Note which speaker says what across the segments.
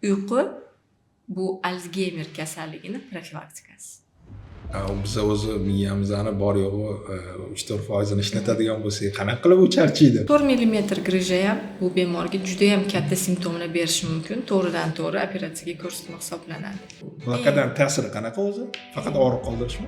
Speaker 1: Uyqu bu Alsgeymer kasalligini profilaktikasi.
Speaker 2: Biza o'zi miyamizni bor yo'g'i 3-4 foizini ishlatadigan bo'lsak, qanaqa qilib u charchaydi?
Speaker 1: 4 millimetr грыжа ham bu bemorga judayam katta simptomlar berishi mumkin. To'g'ridan to'g'ri operatsiyaga ko'rsatma hisoblanadi.
Speaker 2: Blokadani ta'siri qanaqa o'zi? Faqat og'riq qoldirishmi?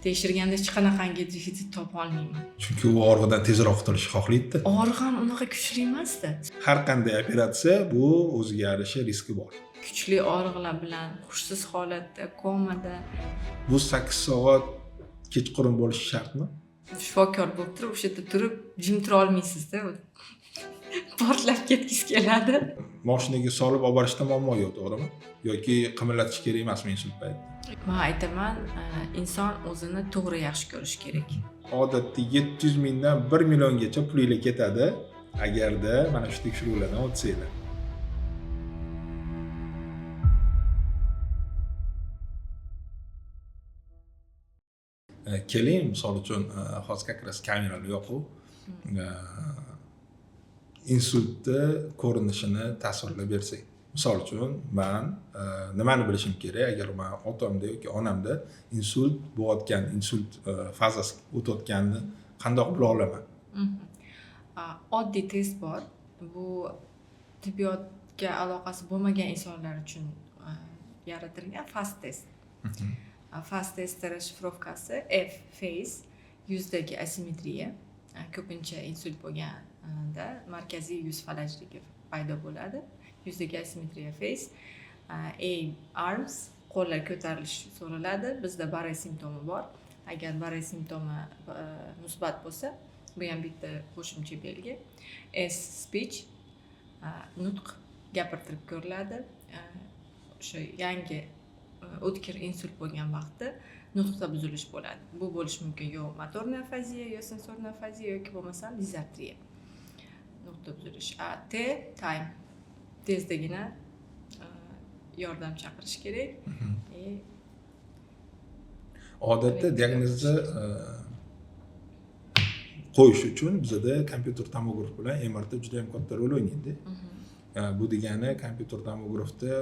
Speaker 1: Tekshirganda hech qanaqangi defitsit topa olmayman.
Speaker 2: Chunki u og'rig'idan tezroq qutulishni xohlaydida.
Speaker 1: Og'riq ham unaqa kuchli emasda.
Speaker 2: Har qanday operatsiya bu o'ziga yarasha riski bor.
Speaker 1: Kuchli og'riqlar bilan, hushsiz holatda, komada.
Speaker 2: Bu 8 soat kechqurun bo'lishi shartmi?
Speaker 1: Shifokor bo'lib turib, o'sha yerda turib jim tura olmaysizda, portlab ketgisi keladi.
Speaker 2: Moshinaga solib olib borishda muammo yo'q, to'g'rimi? Yoki qimillatish kerak emasmi insult paytida?
Speaker 1: Man aytaman, inson o'zini to'g'ri yaxshi ko'rishi kerak.
Speaker 2: Odatda 700 mingdan 1 milliongacha pulinglar ketadi, agarda mana shu tekshiruvlardan o'tsanglar. Keling, misol uchun, hozir как раз kameralar yoqib, insultni ko'rinishini tasvirlab bersak. Misol uchun, man nimani bilishim kerak, agar man otamda yoki onamda insult bo'layotgan, insult fazasi o'tayotganini qandoq bila olaman?
Speaker 1: Oddiy test bor. Bu tibbiyotga aloqasi bo'lmagan insonlar uchun yaratilgan FAST test. FAST test расшифровка si F face, yuzdagi asimetriya. Ko'pincha insult bo'lganda markaziy yuz falajligi paydo bo'ladi. Yuzdagi asimetriya face. A arms, qo'llar ko'tarilishi so'raladi. Bizda Barre simptomi bor. Agar Barre simptomi musbat bo'lsa, bu ham bitta qo'shimcha belgi. S speech, nutq, gapirtirib ko'riladi. O'sha yangi o'tkir insult bo'lgan vaqtda nutqda buzilish bo'ladi. Bu bo'lishi mumkin yo моторный afaziya, yo сенсорный afaziya yoki bo'lmasam dizartriya, nutqda buzilish. A T time, tezdagina yordam chaqirish kerak и
Speaker 2: Odatda diagnozni qo'yish uchun bizada kompyuter tomograf bilan MRT juda yam katta rol o'ynaydi. Bu degani kompyuter tomografda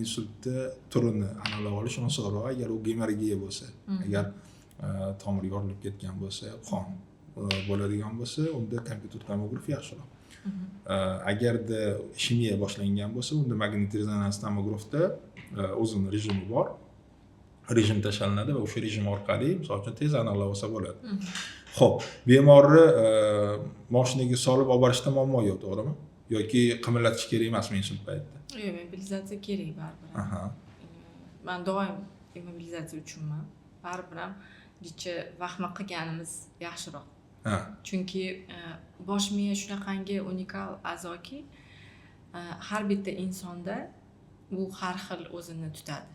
Speaker 2: insultni turini aniqlab olish osonroq, agar u gemorragiya bo'lsa, agar tomir yorilib ketgan bo'lsa, qon bo'ladigan bo'lsa, unda kompyuter tomograf yaxshiroq. Agarda ishemiya boshlangan bo'lsa, unda magnit rezonans tomografda o'zini rejimi bor, rejim tashlanadi va o'sha rejim orqali, misol uchun, tez aniqlab olsa bo'ladi. Ho'p, bemorni moshinaga solib olib borishda muammo yo'q, to'g'rimi? Yoki qimillatish kerak emasmi insult paytida?
Speaker 1: Yo'q, mobilizatsiya kerak baribir ham. Man doim mobilizatsiya uchunman. Baribir ham jicha vahima qilganimiz yaxshiroq. Chunki bosh miya shunaqangi unikal a'zoki, har bitta insonda bu har xil o'zini tutadi.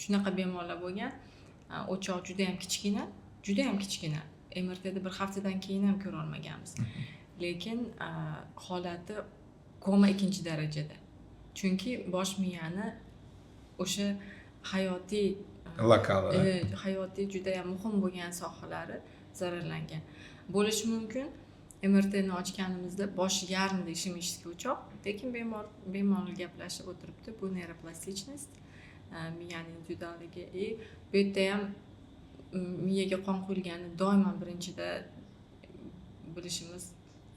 Speaker 1: Shunaqa bemorlar bo'lgan, o'choq judayam kichkina, judayam kichkina. MRTda bir haftadan keyin ham ko'ra olmaganmiz. Lekin holati koma ikkinchi darajada. Chunki bosh miyani o'sha hayotiy
Speaker 2: Lokal.
Speaker 1: Hayotiy judayam muhim bo'lgan sohalari zararlangan. Bo'lishi mumkin, MRTni ochganimizda bosh yarmida ишемический o'choq, lekin bemor bemalol gaplashib o'tiribdi. Bu нейропластичность, miyani individualligi и bu yerda ham miyaga qon quyilganini doimo birinchida bilishimiz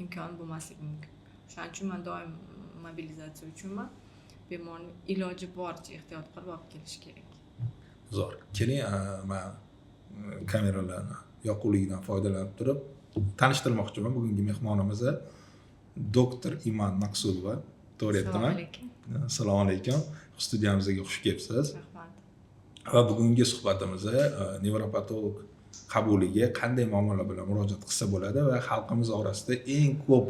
Speaker 1: imkoni bo'lmasligi mumkin. O'shaning uchun man doim mobilizatsiya uchunman. Bemorni iloji boricha ehtiyot qilib olib kelish kerak.
Speaker 2: Zo'r. Keling, man kameralarni yoquvligidan foydalanib turib tanishtirmoqchiman bugungi mehmonimizni, doktor Iman Maqsudova, to'g'ri
Speaker 1: Assalomu
Speaker 2: aytdimmi?
Speaker 1: alaykum.
Speaker 2: Assalomu alaykum, studiyamizga xush kelibsiz.
Speaker 1: Rahmat.
Speaker 2: Va bugungi suhbatimizni nevropatolog qabuliga qanday muammolar bilan murojaat qilsa bo'ladi va xalqimiz orasida eng ko'p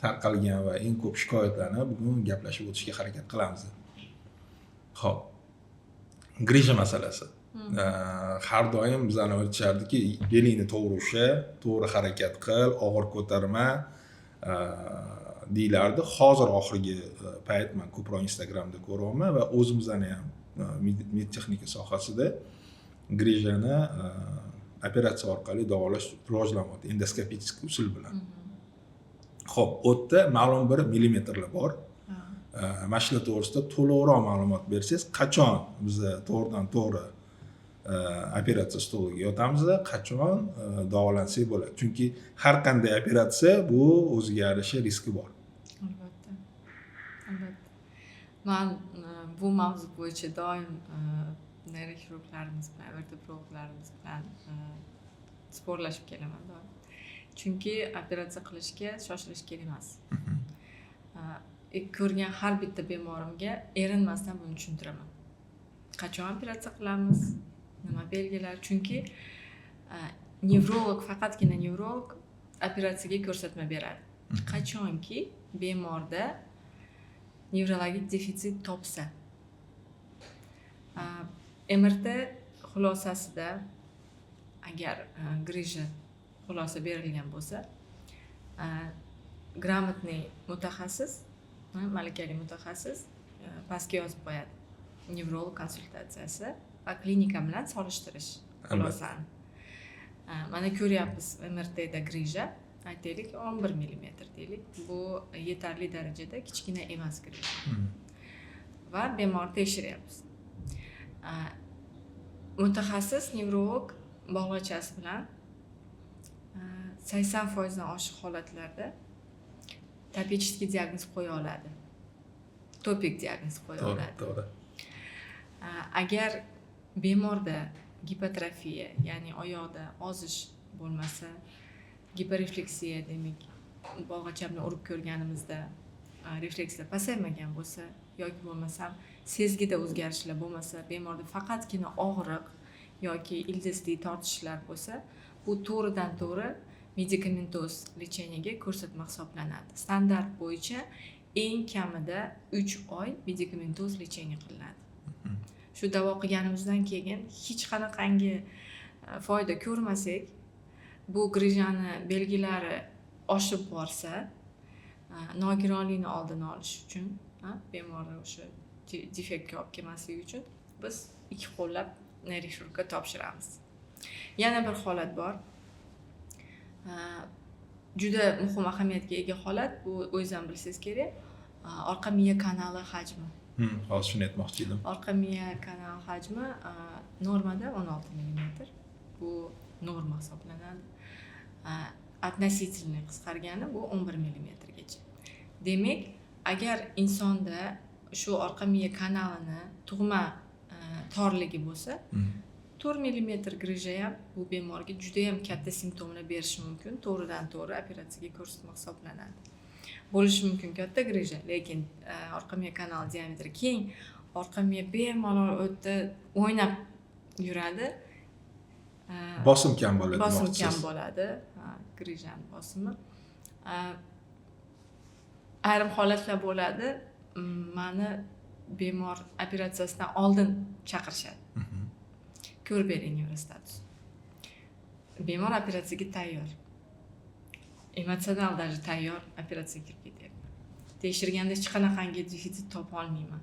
Speaker 2: tarqalgan va eng ko'p shikoyatlarni bugun gaplashib o'tishga harakat qilamiz. Ho'p, грыжа masalasi. Har doim bizani aytishardiki, belingni to'g'ri usha, to'g'ri harakat qil, og'ir ko'tarma, deyilardi. Hozir oxirgi payt man ko'proq Instagramda ko'ryapman va o'zimizni ham med texnika sohasida грыжа ni operatsiya orqali davolash rivojlanyapti, endoskopik usul bilan. Ho'p, u yerda ma'lum bir millimetrlar bor. Mana shular to'g'risida to'liqroq ma'lumot bersangiz, qachon biza to'g'ridan to'g'ri operatsiya stoliga yotamiz, qachon davolansak bo'ladi? Chunki har qanday operatsiya, bu o'ziga yarasha riski bor.
Speaker 1: Albatta. Man bu mavzu bo'yicha doim neyroxirurglarimiz bilan, vertebrologlarimiz bilan спор lashib kelaman doim, chunki operatsiya qilishga shoshilish kerak emas. Ko'rgan har bitta bemorimga erinmasdan buni tushuntiraman: qachon operatsiya qilamiz, nima belgilar. Chunki nevrolog, faqatgina nevrolog operatsiyaga ko'rsatma beradi, qachonki bemorda nevrologik defitsit topsa. MRT xulosasida agar грыжа xulosa berilgan bo'lsa, грамотный mutaxassis, malakali mutaxassis pastga yozib qo'yadi: nevrolog konsultatsiyasi va klinika bilan solishtirish xulosani. Mana ko'ryapmiz, MRTda грыжа, aytaylik, 11 millimetr deylik, bu yetarli darajada kichkina emas грыжа va bemorni tekshiryapmiz. Mutaxassis nevrolog bog'lachasi bilan 80%dan oshiq holatlarda топический diagnoz qo'ya oladi, topik diagnoz qo'ya oladi. Agar bemorda gipotrofiya, ya'ni oyoqda ozish bo'lmasa, giporefleksiya, demak, bog'icha bilan urib ko'rganimizda reflekslar pasaymagan bo'lsa yoki bo'lmasam sezgida o'zgarishlar bo'lmasa, bemorda faqatgina og'riq yoki ildizli tortishlar bo'lsa, bu to'g'ridan to'g'ri медикаментоз лечение ga ko'rsatma hisoblanadi. Standart bo'yicha eng kamida 3 oy медикаментоз лечение qilinadi. Shu davo qilganimizdan keyin hech qanaqangi foyda ko'rmasak, bu грыжа ni belgilari oshib borsa, nogironlikni oldini olish uchun, bemorni o'sha defektga olib kelmasligi uchun biz ikki qo'llab neyroxirurgga topshiramiz. Yana bir holat bor, juda muhim ahamiyatga ega holat, bu o'zingiz ham bilsangiz kerak, orqa miya kanali hajmi.
Speaker 2: Hozir shuni aytmoqchi edim.
Speaker 1: Orqa miya kanali hajmi normada 16 millimetr, bu norma hisoblanadi. Относительный qisqargani bu 11 millimetrgacha. Demak, agar insonda shu orqa miya kanalini tug'ma torligi bo'lsa, 4 millimetr грыжа ham bu bemorga judayam katta simptomlar berishi mumkin, to'g'ridan to'g'ri operatsiyaga ko'rsatma hisoblanadi. Bo'lishi mumkin katta грыжа, lekin orqa miya kanali diametri keng, orqa miya bemalol u yerda o'ynab yuradi.
Speaker 2: Bosim kam bo'ladi
Speaker 1: Bosim
Speaker 2: demoqchisiz.
Speaker 1: kam bo'ladi, ha, грыжа ni bosimi. Ayrim holatlar bo'ladi, mani bemor operatsiyasidan oldin chaqirishadi: "Ko'rib bering nevrostatus". Bemor operatsiyaga tayyor, emotsional даже tayyor, operatsiyaga kirib ketyapti. Tekshirganda hech qanaqangi defitsit topa olmayman.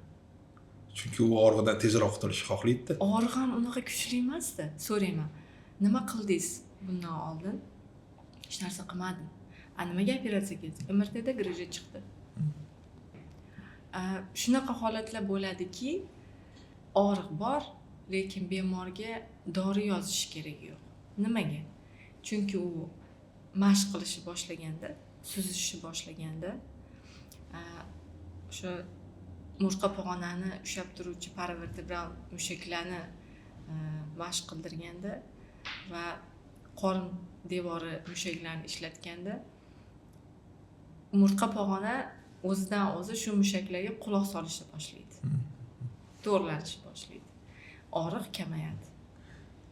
Speaker 2: Chunki u og'rig'idan tezroq qutulishni xohlaydida.
Speaker 1: Og'riq ham unaqa kuchli emasda. So'rayman: "Nima qildingiz bundan oldin?" "Hech narsa qilmadim". "A nimaga operatsiyaga keldingiz?" "MRTda грыжа chiqdi". Shunaqa holatlar bo'ladiki, og'riq bor, lekin bemorga dori yozish keragi yo'q. Nimaga? Chunki u mashq qilishni boshlaganda, suzishni boshlaganda, o'sha umurtqa pog'onani ushlab turuvchi paravertebral mushaklarni mashq qildirganda va qorin devori mushaklarini ishlatganda, umurtqa pog'ona o'zidan o'zi shu mushaklarga quloq solishni boshlaydi, to'g'rilanishni boshlaydi, og'riq kamayadi.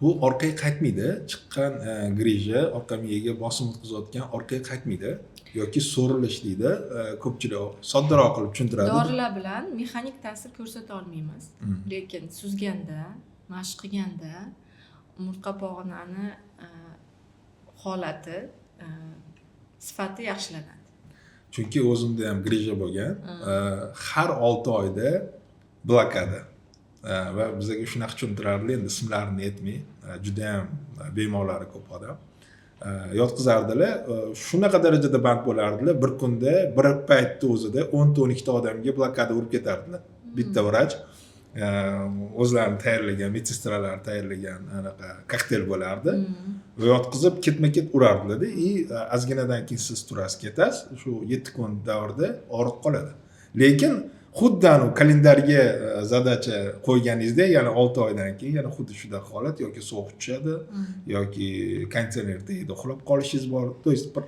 Speaker 2: Bu orqaga qaytmaydi chiqqan грыжа, orqa miyaga bosim o'tkazayotgan orqaga qaytmaydi yoki so'rilish deydi, ko'pchilik soddaroq qilib tushuntiradi.
Speaker 1: Dorilar bilan mexanik ta'sir ko'rsata olmaymiz, lekin suzganda, mashq qilganda umurtqa pog'onani holati, sifati yaxshilanadi.
Speaker 2: Chunki o'zimda ham грыжа bo'lgan. Har 6 oyda blokada. Va bizga shunaqa tushuntirardi, endi ismlarini aytmay, judayam bemorlari ko'p odam. Yotqizardilar, shunaqa darajada band bo'lardilar, bir kunda bir paytda o'zida 10 ta 12 ta odamga blokada urib ketardilar. Bitta vrach o'zlarini tayyorlagan, медсестра lar tayyorlagan anaqa kokteyl bo'lardi va yotqizib, ketma ket urardilarda. И ozginadan keyin siz turasiz, ketasiz, shu 7 kun davrida og'riq qoladi, lekin xuddi anavi kalendarga задача qo'yganingizda, yana 6 oydan keyin yana xuddi shunaqa holat, yoki sovuq tushadi, yoki konditsioner tagida uxlab qolishingiz bor. То есть bir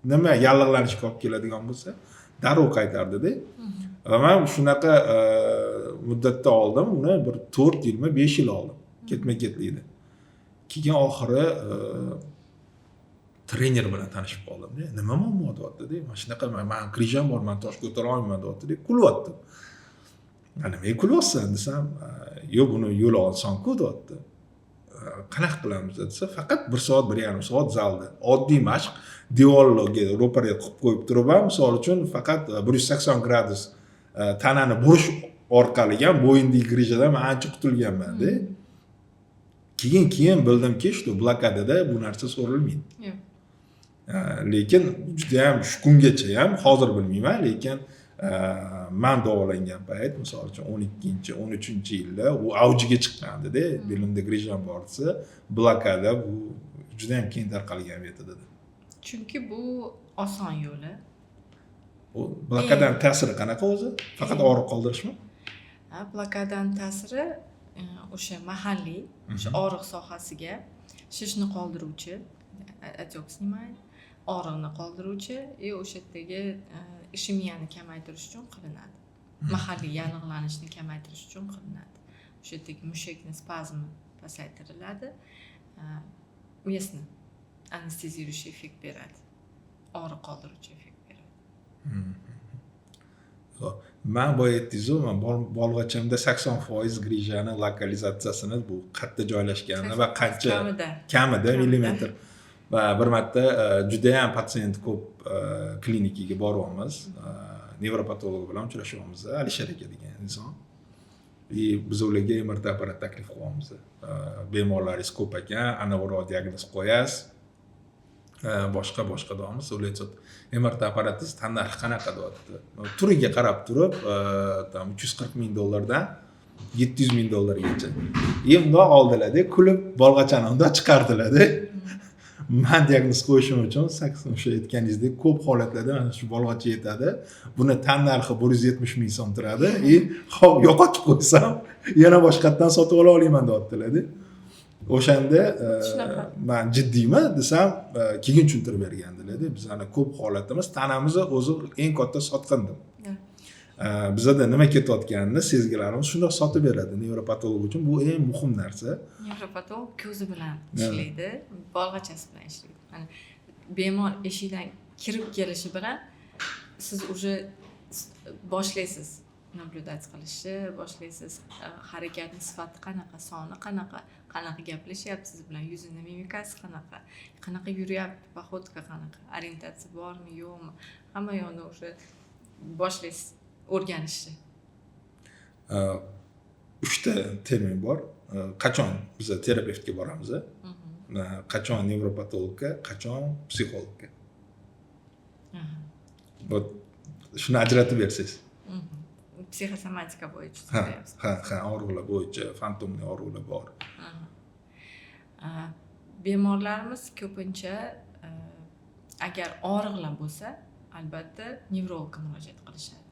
Speaker 2: nima yallig'lanishga olib keladigan bo'lsa, darrov qaytardida. Va man shunaqa muddatda oldim uni, bir 4 yilmi, 5 yil oldim ketma ketlikda. Keyin oxiri trener bilan tanishib qoldimda. "Nima muammo?" deyaptida. "Mana shunaqa, man грыжа m bor, man tosh ko'tara olmayman", deyaptida. Kulyapti. "Nimaga kulyapsan?" desam, "Yo'q, buni yo'li osonku", deyapti. "Qanaqa qilamiz?" desa, "Faqat bir soat, 1,5 soat zalda oddiy mashq, devorlarga ro'para qilib qo'yib turib ham, misol uchun, faqat 180 gradus tanani burish orqali ham bo'yindagi грыжа dan man ancha qutulganmanda. Keyin bildimki, что blokadada bu narsa so'ralmaydi.
Speaker 1: Yo'q.
Speaker 2: Lekin judayam shu kungacha ham, hozir bilmayman, lekin man davolangan payt, misol uchun, 12-, 13-yilda u avjiga chiqqandida, belimda грыжа m bor desa, blokada bu judayam keng tarqalgan metod edi.
Speaker 1: Chunki bu oson yo'li.
Speaker 2: U blokadani ta'siri qanaqa o'zi? Faqat og'riq qoldirishmi?
Speaker 1: Ha, blokadani ta'siri o'sha mahalliy, o'sha og'riq sohasiga shishni qoldiruvchi, отек снимает, og'riqni qoldiruvchi и o'sha yerdagi ishemiyani kamaytirish uchun qilinadi. Mahalliy yallig'lanishni kamaytirish uchun qilinadi. O'sha yerdagi mushakni spazmi pasaytiriladi. Местный анестезирующий эффект beradi, og'riq qoldiruvchi effekt beradi.
Speaker 2: Xo'p, man boya aytdingizu, man bolg'achamda 80% грыжа ni lokalizatsiyasini, bu qayerda joylashganini va qancha
Speaker 1: kamida.
Speaker 2: Kamida
Speaker 1: Kamida.
Speaker 2: millimetr. Va bir marta judayam patsient ko'p klinikaga boryapmiz, nevropatolog bilan uchrashyapmiz, Alisher aka degan inson, и biz ularga MRT apparat taklif qilyapmiz. Bemorlaringiz ko'p ekan, aniqroq diagnoz qo'yasiz, boshqa boshqa deyapmiz. Ular aytyapti: "MRT apparatingiz tannarxi qanaqa?" deyapti. Turiga qarab turib, там 340 ming dollardan 700 ming dollargacha. И bundoq oldilarda, kulib, bolg'achani undoq chiqardilarda. Man diagnoz qo'yishim uchun 80, o'sha aytganingizdek, ko'p holatlarda mana shu bolg'acha yetadi. Buni tannarxi 170 ming so'm turadi и hop, yo'qotib qo'ysam, yana boshqatdan sotib ola olaman, deyaptilarda. O'shanda
Speaker 1: Shunaqa.
Speaker 2: man jiddiymi desam, keyin tushuntirib bergandilarda: bizani ko'p holatimiz, tanamizni o'zi eng katta sotqin deb. Bizada nima ketayotganini sezgilarimiz shundoq sotib beradi. Nevropatolog uchun bu eng muhim narsa.
Speaker 1: Nevropatolog ko'zi bilan ishlaydi, bolg'achasi bilan ishlaydi. Mana, bemor eshikdan kirib kelishi bilan siz уже boshlaysiz наблюдать qilishni boshlaysiz. Harakatni sifati qanaqa, soni qanaqa, qanaqa gaplashyapti siz bilan, yuzini mimikasi qanaqa, qanaqa yuryapti, походка qanaqa, orientatsiya bormi, yo'qmi, hamma yoqni уже boshlaysiz o'rganishni.
Speaker 2: Uchta termin bor. Qachon biza terapevtga boramiz, qachon nevropatologga, qachon psixologga? Вот shuni ajratib bersangiz.
Speaker 1: Psixosomatika bo'yicha
Speaker 2: Ha.
Speaker 1: so'rayapsiz.
Speaker 2: Ha, og'riqlar bo'yicha, фантомный og'riqlar bor.
Speaker 1: Aha. Bemorlarimiz ko'pincha agar og'riqlar bo'lsa, albatta nevrologga murojaat qilishadi.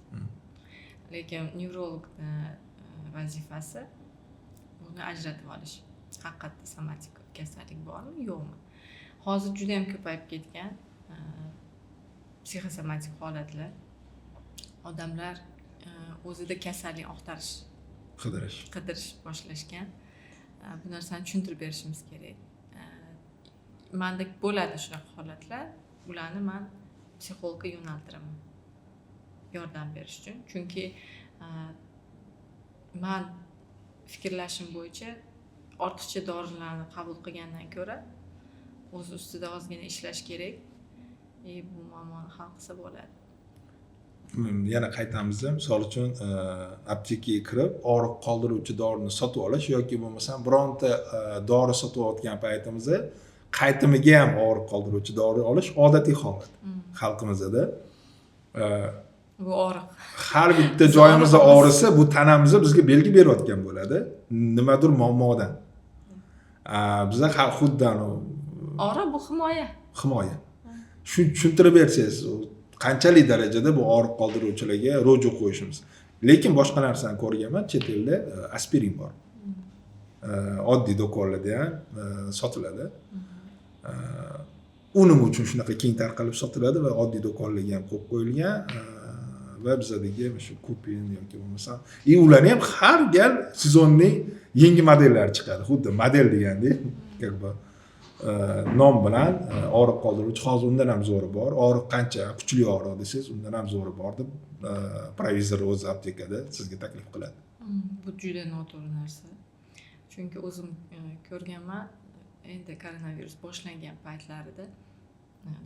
Speaker 1: Lekin nevrologni vazifasi buni ajratib olish, haqiqatda somatik kasallik bormi, yo'qmi. Hozir juda yam ko'payib ketgan psixosomatik holatlar. Odamlar o'zida kasallik axtarish,
Speaker 2: qidirish,
Speaker 1: qidirish boshlashgan. Bu narsani tushuntirib berishimiz kerak. Manda bo'ladi shunaqa holatlar, ularni man psixologga yo'naltiraman yordam berish uchun, chunki man fikrlashim bo'yicha, ortiqcha dorilarni qabul qilgandan ko'ra o'z ustida ozgina ishlash kerak и bu muammoni hal qilsa bo'ladi.
Speaker 2: Yana qaytamiz. Misol uchun, aptekaga kirib og'riq qoldiruvchi dorini sotib olish yoki bo'lmasam bironta dori sotib olayotgan paytimizda Qaytimiga ham og'riq qoldiruvchi dori olish odatiy holat xalqimizda.
Speaker 1: Bu og'riq.
Speaker 2: Har bitta joyimizda og'risa, bu tanamiz bizga belgi berayotgan bo'ladi nimadir muammodan. Biza xuddi
Speaker 1: Og'riq bu himoya.
Speaker 2: Himoya. Shu tushuntirib bersangiz, qanchalik darajada bu og'riq qoldiruvchilarga ruju qo'yishimiz. Lekin boshqa narsani ko'rganman, chet elda aspirin bor, oddiy do'konlarda ham sotiladi. U nima uchun shunaqa keng tarqalib sotiladi va oddiy do'konlarga ham qo'yib qo'yilgan va bizadagi shu Kupin yoki bo'lmasam, и ularni ham har gal сезонный yangi modellari chiqadi, xuddi model degandek, как бы nom bilan og'riq qoldiruvchi. Hozir undan ham zo'ri bor, og'riq qancha kuchli og'riq desangiz, undan ham zo'ri bor deb provizor o'zi aptekada sizga taklif qiladi.
Speaker 1: Bu juda noto'g'ri narsa, chunki o'zim ko'rganman. Endi koronavirus boshlangan paytlarida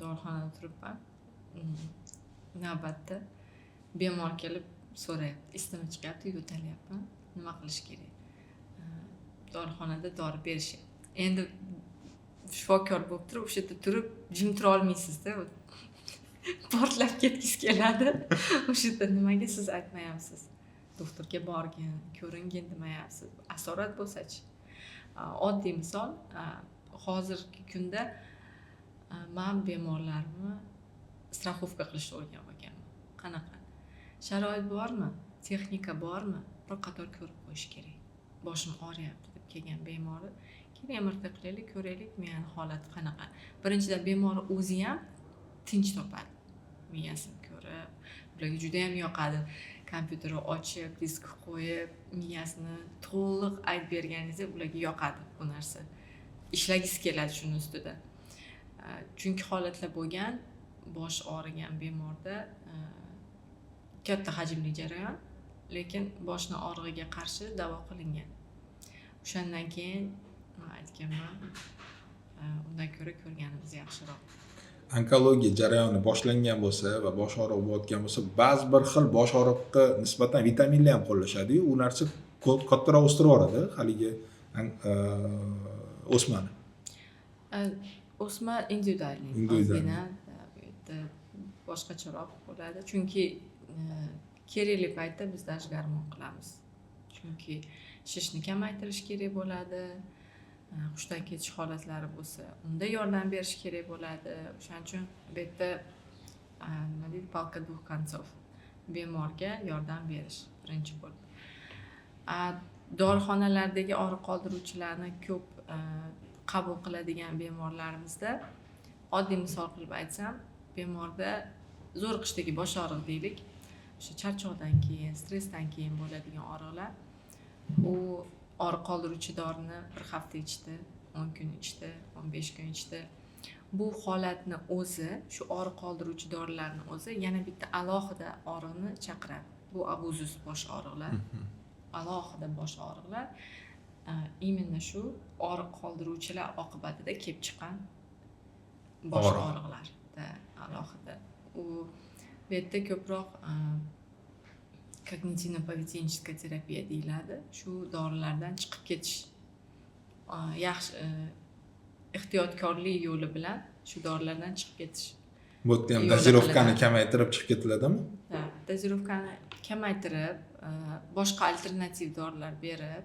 Speaker 1: dorixonada turibman navbatda, bemor kelib so'rayapti, isitma chiqyapti, yo'talyapman, nima qilish kerak? Dorixonada dori berishyapti. Endi shifokor bo'lib turib, o'sha yerda turib jim tura olmaysizda, portlab ketgisi keladi o'sha yerda. Nimaga siz aytmayapsiz, doktorga borgin, ko'ringin demayapsiz? Asorat bo'lsachi? Oddiy misol, hozirgi kunda man bemorlarimni страховка qilishni o'rganib olganman. Qanaqa sharoit bormi, texnika bormi, bir qator ko'rib qo'yish kerak. Boshim og'riyapti deb kelgan bemorni, keling, MRT qilaylik, ko'raylik miyani holati qanaqa. Birinchidan, bemor o'zi ham tinch topadi miyasini ko'rib. Ularga judayam yoqadi kompyuterni ochib, disk qo'yib, miyasini to'liq aytib berganingizda, ularga yoqadi bu narsa, ishlagisi keladi shuni ustida. Chunki holatlar bo'lgan, bosh og'rigan bemorda katta hajmli jarayon, lekin boshni og'rig'iga qarshi davo qilingan. O'shandan keyin man aytganman, undan ko'ra ko'rganimiz yaxshiroq.
Speaker 2: Onkologiya jarayoni boshlangan bo'lsa va bosh og'rig'i bo'layotgan bo'lsa, ba'zi bir xil bosh og'riqqa nisbatan vitaminlar ham qo'llashadiyu, u narsa kattaroq o'stirib yuboradi haligi o'smani.
Speaker 1: O'sma индивидуальный.
Speaker 2: Индивидуальный.
Speaker 1: Ozgina bu yerda boshqacharoq bo'ladi, chunki kerakli paytda biz даже gormon qilamiz, chunki shishni kamaytirish kerak bo'ladi, hushdan ketish holatlari bo'lsa, unda yordam berish kerak bo'ladi. O'shaning uchun bu yerda nima deydi, палка двух концов. Bemorga yordam berish birinchi bo'lib. Dorixonalardagi og'riq qoldiruvchilarni ko'p qabul qiladigan bemorlarimizda, oddiy misol qilib aytsam, bemorda zo'riqishdagi bosh og'riq deylik, o'sha charchoqdan keyin, stressdan keyin bo'ladigan og'riqlar, u og'riq qoldiruvchi dorini bir hafta ichdi, 10 kun ichdi, 15 kun ichdi. Bu holatni o'zi, shu og'riq qoldiruvchi dorilarni o'zi yana bitta alohida og'riqni chaqiradi. Bu abuzus bosh og'riqlar, alohida bosh og'riqlar, именно shu og'riq qoldiruvchilar oqibatida kelib chiqqan bosh
Speaker 2: Og'riq.
Speaker 1: og'riqlar alohida. U bu yerda ko'proq когнитивно-поведенческая terapiya deyiladi, shu dorilardan chiqib ketish, yaxshi ehtiyotkorlik yo'li bilan shu dorilardan chiqib ketish
Speaker 2: Bu yerda ham
Speaker 1: yo'li
Speaker 2: дозировка ni
Speaker 1: qilinadi.
Speaker 2: kamaytirib chiqib ketiladimi?
Speaker 1: Да, дозировка ni kamaytirib, boshqa alternativ dorilar berib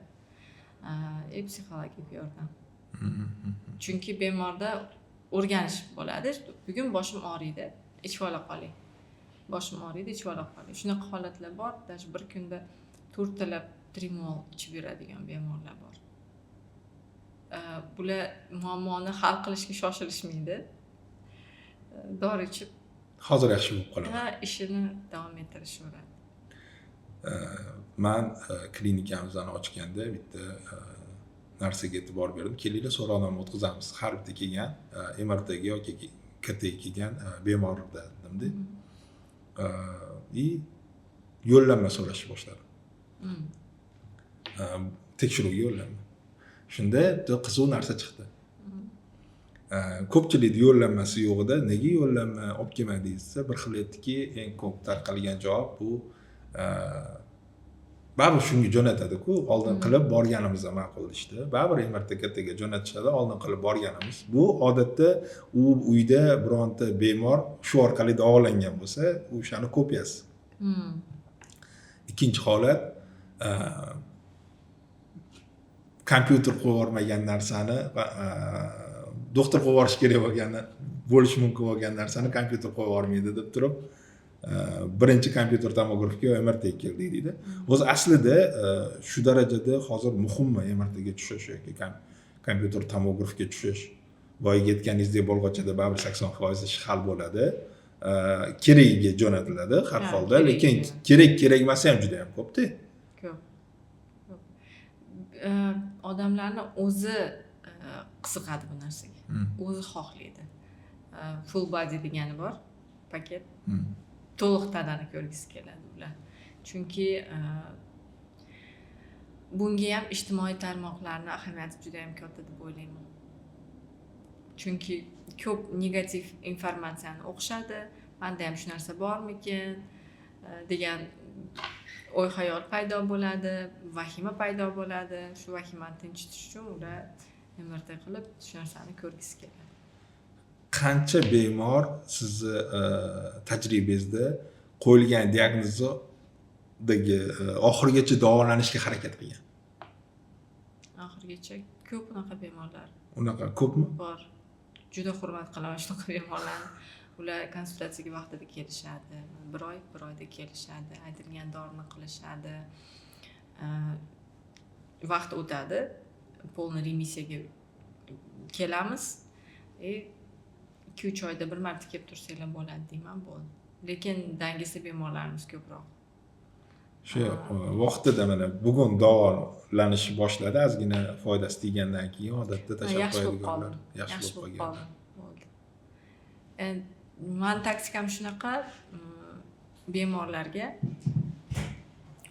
Speaker 1: и psixologik yordam, chunki bemorda o'rganish bo'ladi: bugun boshim og'riydi, ichib ola qoling, boshim og'riydi, ichib ola qoling. Shunaqa holatlar bor, даже bir kunda to'rttalab trimol ichib yuradigan bemorlar bor. Bular muammoni hal qilishga shoshilishmaydi, dori ichib
Speaker 2: Hozir yaxshi bo'lib qolaman.
Speaker 1: Ha, ishini davom ettirishaveradi.
Speaker 2: Man klinikamizni ochganda bitta narsaga e'tibor berdim. Kelinglar, so'rovnoma o'tkazamiz har bitta kelgan MRTga yoki KTga kelgan bemorda dedimda и yo'llanma so'rashni boshladim, tekshiruvga yo'llanma. Shunda bitta qiziq narsa chiqdi. Ko'pchilikni yo'llanmasi yo'q edi. Nega yo'llanma olib kelmadingiz desa, bir xil aytdiki, eng ko'p tarqalgan javob bu Baribir shunga jo'natadi-ku, oldin qilib borganimiz ma'qul deyishdi. Baribir MRT, KTga jo'natishadi, oldin qilib borganimiz. Bu odatda u uyda bironta bemor shu orqali davolangan bo'lsa, o'shani kopiyasi. Ikkinchi holat, kompyuter qo'yib yubormagan narsani, doktor qo'yib yuborishi kerak bo'lgani, bo'lishi mumkin bo'lgan narsani kompyuter qo'yib yubormaydi deb turib, birinchi kompyuter tomografga yo MRTga keldik deydi. O'zi aslida shu darajada hozir muhimmi MRTga tushish yoki kompyuter tomografga tushish? Boyagi aytganingizdek, Bolg'ochada baribir 80% ish hal bo'ladi, keragiga jo'natiladi har holda, lekin kerak kerak emasi ham juda yam ko'pda.
Speaker 1: Ko'p, ko'p. Odamlarni o'zi qiziqadi bu narsaga, o'zi xohlaydi. Full body degani bor paket, to'liq tanani ko'rgisi keladi ular, chunki bunga ham ijtimoiy tarmoqlarni ahamiyati juda yam katta deb o'ylayman, chunki ko'p negativ informatsiyani o'qishadi, manda ham shu narsa bormikin degan o'y xayol paydo bo'ladi, vahima paydo bo'ladi. Shu vahimani tinchitish uchun ular MRT qilib, shu narsani ko'rgisi keladi.
Speaker 2: Qancha bemor sizni tajribangizda qo'yilgan diagnozdagi oxirigacha davolanishga harakat qilgan?
Speaker 1: Oxirigacha ko'p unaqa bemorlar.
Speaker 2: Unaqa ko'pmi?
Speaker 1: Bor. Juda hurmat qilaman shunaqa bemorlarni. Ular konsultatsiyaga vaqtida kelishadi, bir oy, bir oyda kelishadi, aytilgan dorini qilishadi. Vaqt o'tadi, полный remissiyaga kelamiz и 2-3 oyda bir marta kelib tursanglar bo'ladi deyman, bo'ldi. Lekin dangasa bemorlarimiz ko'proq.
Speaker 2: Shu vaqtida, mana bugun davolanish boshladi, ozgina foydasi tegandan keyin odatda tashlab
Speaker 1: Yaxshi bo'lib
Speaker 2: qo'yadiganlar.
Speaker 1: Qoldim.
Speaker 2: Yaxshi bo'lib qolgan.
Speaker 1: Qoldim, bo'ldi. Endi mani taktikam shunaqa: bemorlarga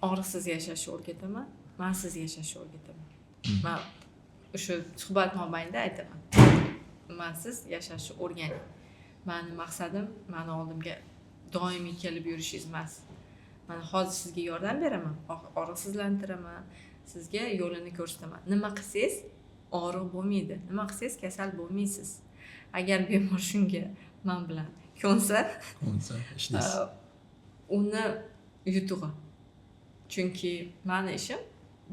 Speaker 1: og'riqsiz yashashni o'rgataman, mansiz yashashni o'rgataman. Man o'sha suhbat mobaynida aytaman: mansiz yashashni o'rganing, mani maqsadim mani oldimga doimiy kelib yurishingiz emas. Mana hozir sizga yordam beraman, og'riqsizlantiraman, sizga yo'lini ko'rsataman, nima qilsangiz og'riq bo'lmaydi, nima qilsangiz kasal bo'lmaysiz. Agar bemor shunga man bilan ko'nsa,
Speaker 2: Ko'nsa, ishlaysiz.
Speaker 1: Uni yutug'i, chunki mani ishim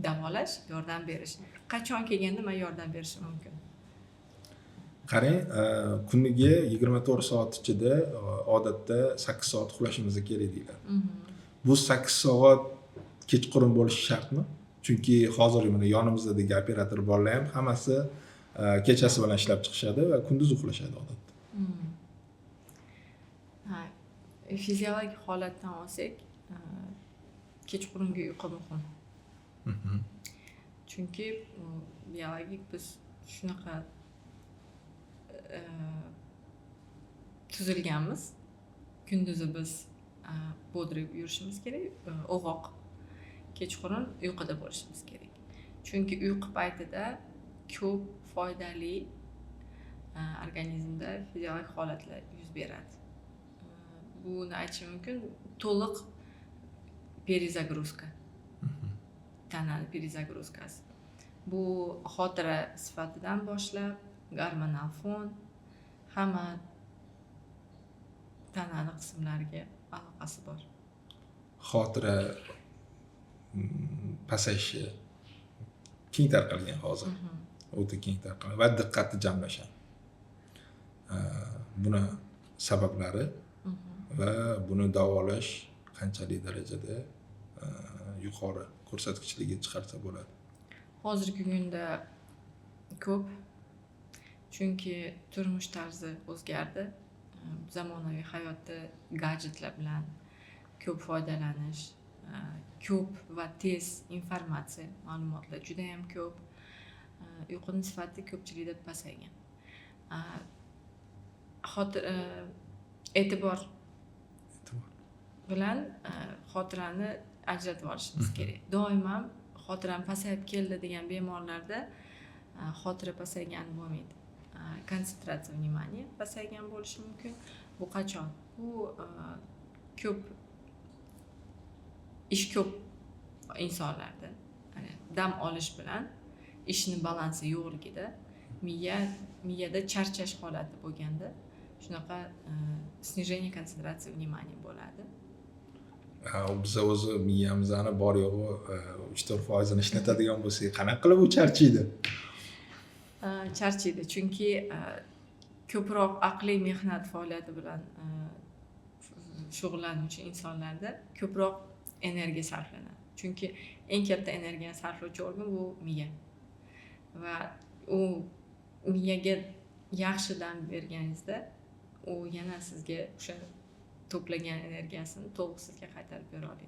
Speaker 1: davolash, yordam berish. Qachon kelganda man yordam berishim mumkin.
Speaker 2: Qarang, kuniga 24 soat ichida odatda 8 soat uxlashimiz kerak deyiladi. Bu 8 soat kechqurun bo'lishi shartmi? Chunki hozir mana yonimizdagi operator bolalar ham hammasi kechasi bilan ishlab chiqishadi va kunduz uxlashadi odatda.
Speaker 1: Ha, fiziologik holatdan olsak, kechqurungi uyqu muhim, chunki biologik biz shunaqa tuzilganmiz: kunduzi biz бодрый yurishimiz kerak, uyg'oq, kechqurun uyquda bo'lishimiz kerak, chunki uyqu paytida ko'p foydali organizmda fiziologik holatlar yuz beradi. Buni aytishim mumkin, to'liq перезагрузка, tanani перезагрузка si. Bu xotira sifatidan boshlab gormonal fon, hamma tanani qismlariga aloqasi bor.
Speaker 2: Xotira pasayishi keng tarqalgan hozir, o'ta keng tarqalgan va diqqatni jamlash ham. Buni sabablari va buni davolash qanchalik darajada yuqori ko'rsatkichlarga chiqarsa bo'ladi?
Speaker 1: Hozirgi kunda ko'p, chunki turmush tarzi o'zgardi. Zamonaviy hayotda gadjetlar bilan ko'p foydalanish, ko'p va tez informatsiya, ma'lumotlar judayam ko'p. Uyquni sifati ko'pchilikda pasaygan. E'tibor
Speaker 2: E'tibor.
Speaker 1: bilan xotirani ajratib olishimiz kerak. Doim ham xotiram pasayib keldi degan bemorlarda xotira pasaygani bo'lmaydi, konsentratsiya внимания pasaygan bo'lishi mumkin. Bu qachon? Bu ko'p ish ko'p. Insonlarda dam olish bilan ishni balansi yo'qligida, miyada charchash holati bo'lganda shunaqa снижение концентрации внимания bo'ladi.
Speaker 2: Biza o'zi miyamizni bor yo'g'i 3-4 foizini ishlatadigan bo'lsak, qanaqa qilib u charchaydi?
Speaker 1: Charchaydi, chunki ko'proq aqliy mehnat faoliyati bilan shug'ullanuvchi insonlarda ko'proq energiya sarflanadi, chunki eng katta energiyani sarflovchi organ bu miya va u miyaga yaxshi dam berganingizda u yana sizga o'sha to'plagan energiyasini to'liq sizga qaytarib bera oladi.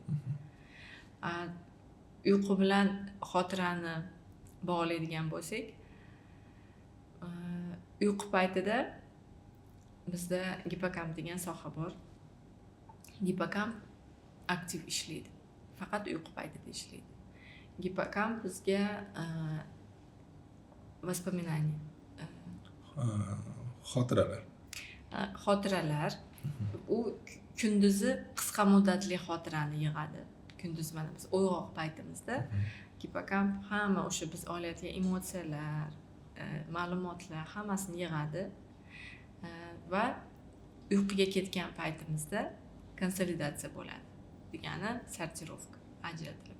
Speaker 1: Uyqu bilan xotirani bog'laydigan bo'lsak, uyqu paytida bizda gipokamp degan soha bor. Gipokamp aktiv ishlaydi, faqat uyqu paytida ishlaydi. Gipokamp bizga воспоминание,
Speaker 2: xotiralar.
Speaker 1: Xotiralar. U kunduzi qisqa muddatli xotirani yig'adi. Kunduz, mana biz uyg'oq paytimizda gipokamp hamma o'sha biz olayotgan emotsiyalar, ma'lumotlar, hammasini yig'adi va uyquga ketgan paytimizda konsolidatsiya bo'ladi, degani сортировка, ajratilib.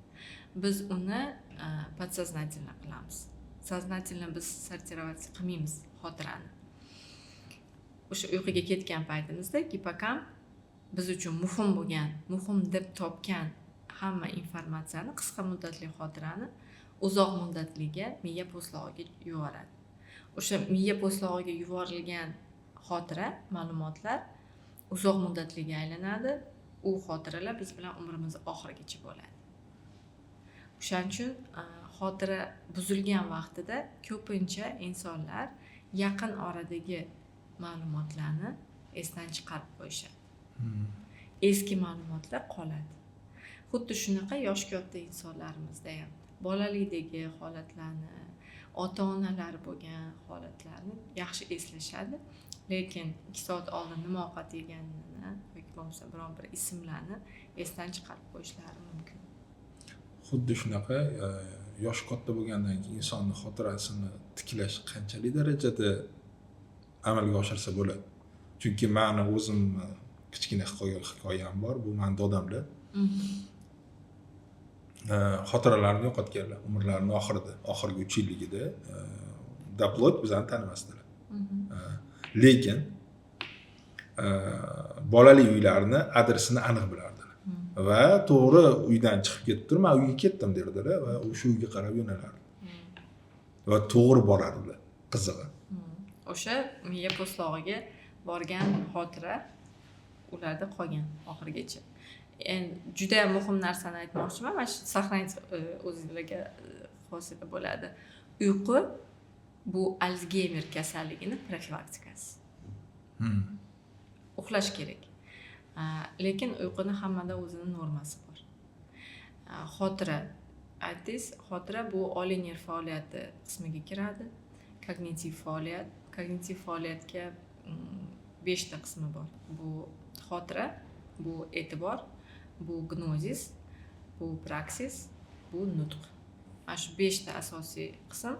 Speaker 1: Biz uni подсознательно qilamiz, сознательно biz сортировать qilmaymiz xotirani. O'sha uyquga ketgan paytimizda gipokamp biz uchun muhim bo'lgan, muhim deb topgan hamma informatsiyani, qisqa muddatli xotirani uzoq muddatliga, miya po'stlog'iga yuboradi. O'sha miya po'stlog'iga yuborilgan xotira, ma'lumotlar uzoq muddatliga aylanadi. U xotiralar biz bilan umrimiz oxirigacha bo'ladi. O'shaning uchun xotira buzilgan vaqtida ko'pincha insonlar yaqin oradagi ma'lumotlarni esdan chiqarib qo'yishadi, eski ma'lumotlar qoladi. Xuddi shunaqa yoshi katta insonlarimizda ham bolalikdagi holatlarni, ota onalari bo'lgan holatlarni yaxshi eslashadi, lekin 2 soat oldin nima ovqat yeganini yoki bo'lmasa biron bir ismlarni esdan chiqarib qo'yishlari mumkin.
Speaker 2: Xuddi shunaqa yoshi katta bo'lgandan keyin insonni xotirasini tiklash qanchalik darajada amalga oshirsa bo'ladi? Chunki mani o'zimni kichkina hikoyam bor. Bu mani dodamlar xotiralarini yo'qotganlar umrlarini oxirida, oxirgi 3 yilligida доплоть bizani tanimasdilar. Lekin bolalik uylarini adresini aniq bilardilar va to'g'ri uydan chiqib ketib turib, "Man uyga ketdim", derdilar va o'sha uyga qarab yo'nalardi va to'g'ri borardilar, qizig'i.
Speaker 1: O'sha miya po'stlog'iga borgan xotira ularda qolgan oxirigacha. Endi judayam muhim narsani aytmoqchiman, mana shu сохранить o'zinglarga qolsa bo'ladi. Uyqu bu Alsgeymer kasalligini profilaktikasi. Uxlash kerak, lekin uyquni hammada o'zini normasi bor. Xotira aytdingiz, xotira bu oliy nerv faoliyati qismiga kiradi, kognitiv faoliyat. Kognitiv faoliyatga beshta qismi bor: bu xotira, bu e'tibor, bu gnozis, bu praksis, bu nutq. Mana shu beshta asosiy qism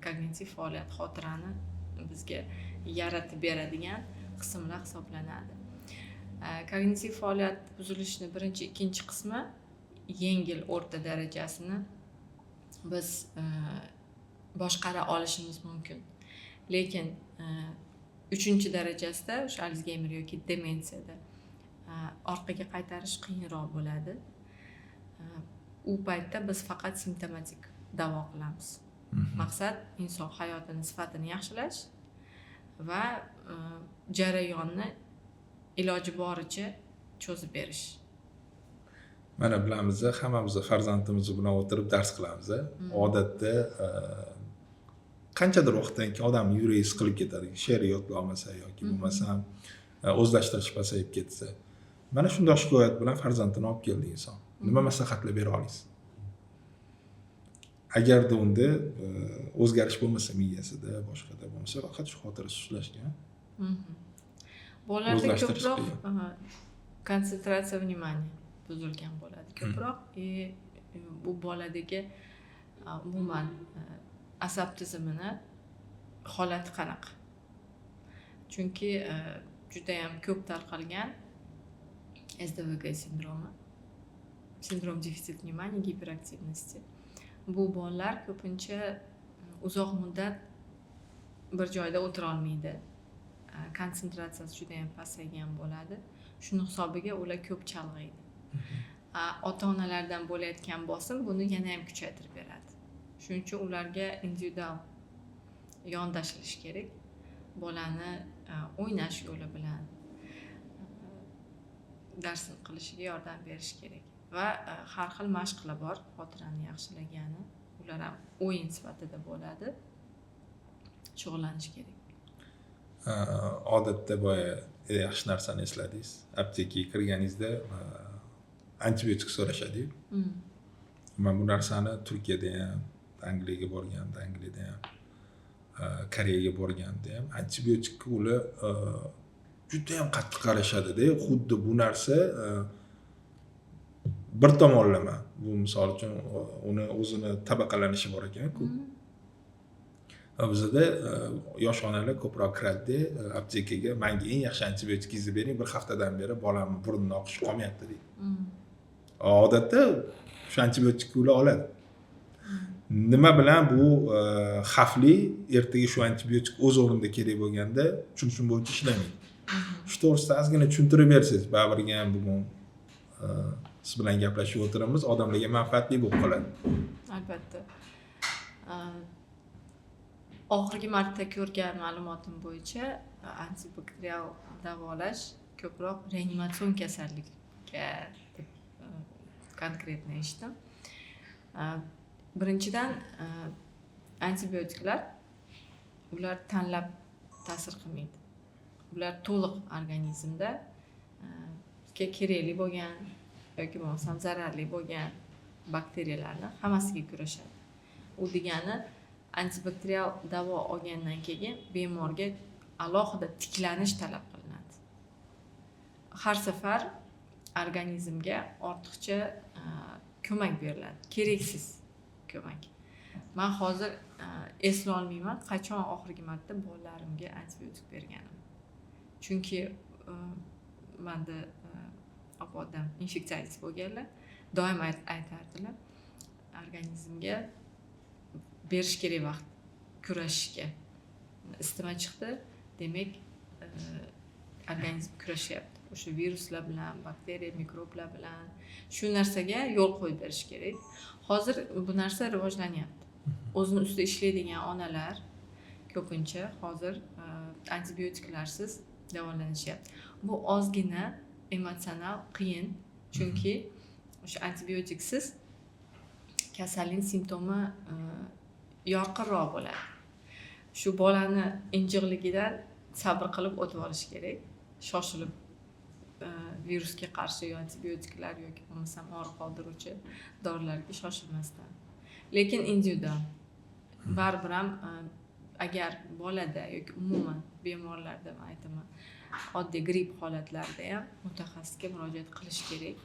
Speaker 1: kognitiv faoliyat, xotirani bizga yaratib beradigan qismlar hisoblanadi. Kognitiv faoliyat buzilishini birinchi, ikkinchi qismi yengil, o'rta darajasini biz boshqara olishimiz mumkin, lekin uchinchi darajasida, o'sha Alsgeymer yoki demensiyada orqaga qaytarish qiyinroq bo'ladi. U paytda biz faqat simptomatik davo qilamiz. Maqsad inson hayotini sifatini yaxshilash va jarayonni iloji boricha cho'zib berish.
Speaker 2: Mana bilamiz, hammamiz farzandimiz bilan o'tirib dars qilamiz. Odatda qanchadir vaqtdan keyin odamni yuragi siqilib ketadi, she'r yodlolmasa yoki bo'lmasam o'zlashtirish pasayib ketsa. Mana shundoq shikoyat bilan farzandini olib keldi inson, nima maslahatlar bera olasiz, agarda unda o'zgarish bo'lmasa miyasida, boshqada bo'lmasa, faqat shu xotira sustlashgan?
Speaker 1: Bolalarda
Speaker 2: O'zlashtirish
Speaker 1: ko'proq
Speaker 2: qiyin.
Speaker 1: Konsentratsiya внимания buzilgan bo'ladi ko'proq и Bu boladagi umuman asab tizimini holati qanaqa, chunki judayam ko'p tarqalgan СДВГ sindromi, синдром дефицита внимания гиперактивности. Bu bolalar ko'pincha uzoq muddat bir joyda o'tirolmaydi, konsentratsiyasi judayam pasaygan bo'ladi. Shuni hisobiga ular ko'p chalg'iydi. Ota onalardan bo'layotgan bosim buni yana ham kuchaytirib beradi. Shuning uchun ularga individual yondashilishi kerak. Bolani o'ynash yo'li bilan darsini qilishiga yordam berish kerak va har xil mashqlar bor xotirani yaxshilagani, ular ham o'yin sifatida bo'ladi, shug'ullanish kerak.
Speaker 2: Odatda boya yaxshi narsani esladingiz. Aptekaga kirganingizda antibiotik so'rashadiyu. Man bu narsani Turkiyada ham, Angliyaga borganimda Angliyada ham, Koreyaga borganimda ham antibiotikka ular judayam qattiq qarashadida. Xuddi bu narsa bir tomonlama, bu misol uchun uni o'zini tabaqalanishi bor ekanku. Bizada yosh onalar ko'proq kiradida aptekaga, "Manga eng yaxshi antibiotikingizni bering, bir haftadan beri bolamni burnini oqishi qolmayapti", deydi. Odatda o'sha antibiotikni ular oladi. Nima bilan bu xavfli? Ertaga shu antibiotik o'z o'rnida kerak bo'lganda tushunishim bo'yicha ishlamaydi. Shu to'g'risida ozgina tushuntirib bersangiz, baribir ham bugun siz bilan gaplashib o'tiribmiz, odamlarga manfaatli bo'lib qoladi.
Speaker 1: Albatta. Oxirgi marta ko'rgan ma'lumotim bo'yicha antibakterial davolash ko'proq reanimatsion kasallikka deb конкретно eshitdim. Birinchidan, antibiotiklar ular tanlab ta'sir qilmaydi. Ular to'liq organizmda bizga kerakli bo'lgan yoki bo'lmasam zararli bo'lgan bakteriyalarni hammasiga kurashadi. U degani, antibakterial davo olgandan keyin bemorga alohida tiklanish talab qilinadi. Har safar organizmga ortiqcha ko'mak beriladi, keraksiz ko'mak. Man hozir eslolmayman qachon oxirgi marta bolalarimga antibiotik berganim, chunki manda opa odam infeksionist bo'lganlar, doim aytardilar: organizmga berish kerak vaqt kurashishga. Isitma chiqdi, demak, organizm kurashyapti o'sha viruslar bilan, bakteriya, mikroblar bilan. Shu narsaga yo'l qo'yib berish kerak. Hozir bu narsa rivojlanyapti. O'zini ustida ishlaydigan onalar ko'pincha hozir antibiotiklarsiz davolanishyapti. Bu ozgina emotsional qiyin, chunki o'sha antibiotiksiz kasallik simptomi yorqinroq bo'ladi. Shu bolani injiqligidan sabr qilib o'tib olish kerak. Shoshilib virusga qarshi yo antibiotiklar yoki bo'lmasam og'riq qoldiruvchi dorilarga shoshilmasdan, lekin individual baribir ham. Agar bolada yoki umuman bemorlarda, man aytaman, oddiy gripp holatlarida ham mutaxassisga murojaat qilish kerak,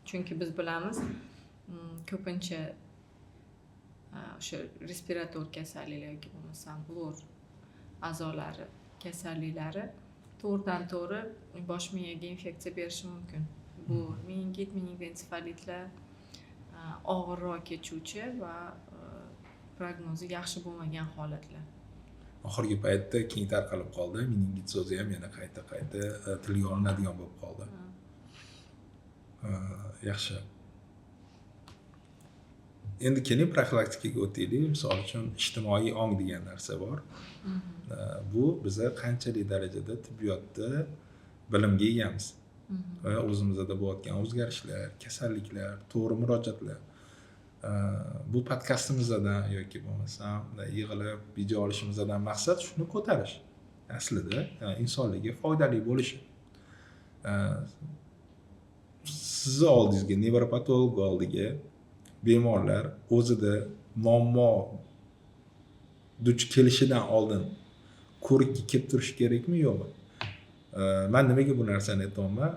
Speaker 1: chunki biz bilamiz, ko'pincha o'sha respirator kasalliklar yoki bo'lmasam LOR a'zolari kasalliklari to'g'ridan to'g'ri bosh miyaga infeksiya berishi mumkin. Bu meningit, meningoensefalitlar og'irroq kechuvchi va prognozi yaxshi bo'lmagan holatlar.
Speaker 2: Oxirgi paytda keng tarqalib qoldi meningit so'zi ham, yana qayta qayta tilga olinadigan bo'lib qoldi. Yaxshi, endi keling, profilaktikaga o'taylik. Misol uchun, ijtimoiy ong degan narsa bor. Bu biza qanchalik darajada tibbiyotda bilimga egamiz va o'zimizda bo'layotgan o'zgarishlar, kasalliklar, to'g'ri murojaatlar, bu podkastimizdan yoki bo'lmasam yig'ilib video olishimizdan maqsad shuni ko'tarish, aslida insonlarga foydali bo'lishi. Sizni oldingizga, nevropatolog oldiga bemorlar o'zida muammo duch kelishidan oldin ko'rikka kelib turishi kerakmi, yo'qmi? Man nimaga bu narsani aytyapman?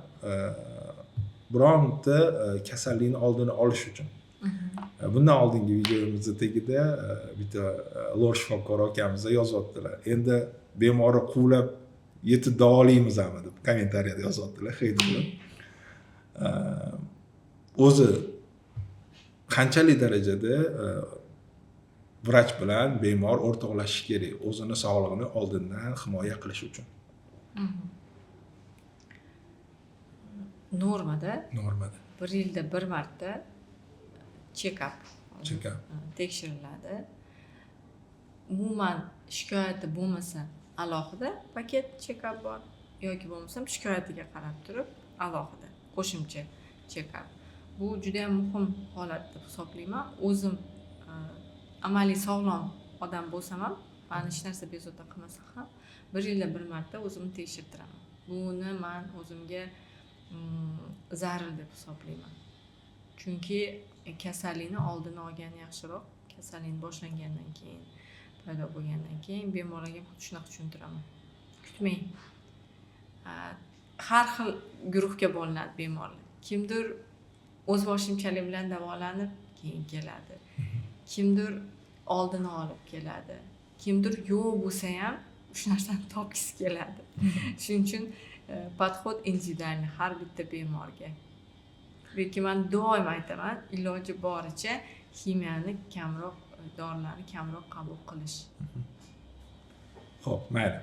Speaker 2: Bironta kasallikni oldini olish uchun Bundan oldingi videomizni tagida bitta lor shifokor akamiz yozyaptilar, endi bemorni quvlab yetib davolaymizmi deb kommentariyada yozyaptilar, хейт qilib. O'zi qanchalik darajada vrach bilan bemor o'rtoqlashishi kerak o'zini sog'lig'ini oldindan himoya qilish uchun?
Speaker 1: Normada
Speaker 2: Normada.
Speaker 1: bir yilda bir marta check-up
Speaker 2: Check-up.
Speaker 1: tekshiriladi. Umuman shikoyati bo'lmasa, alohida paket check-up bor yoki bo'lmasam shikoyatiga qarab turib alohida qo'shimcha check-up. Bu juda yam muhim holat deb hisoblayman. O'zim amaliy sog'lom odam bo'lsam ham, mani hech narsa bezovta qilmasa ham, bir yilda bir marta o'zimni tekshirtiraman. Buni man o'zimga zarur deb hisoblayman, chunki kasallikni oldini olgan yaxshiroq, kasallikni boshlangandan keyin, paydo bo'lgandan keyin. Bemorlarga xuddi shunaqa tushuntiraman: kutmang. Har xil guruhga bo'linadi bemorlar. Kimdir o'zboshimchalik bilan davolanib keyin keladi, kimdir oldini olib keladi, kimdir yo'q bo'lsa ham shu narsani topgisi keladi. Shuning uchun подход индивидуальный har bitta bemorga. Lekin man doim aytaman, iloji boricha ximiyani kamroq, dorilarni kamroq qabul qilish.
Speaker 2: Ho'p, mayli,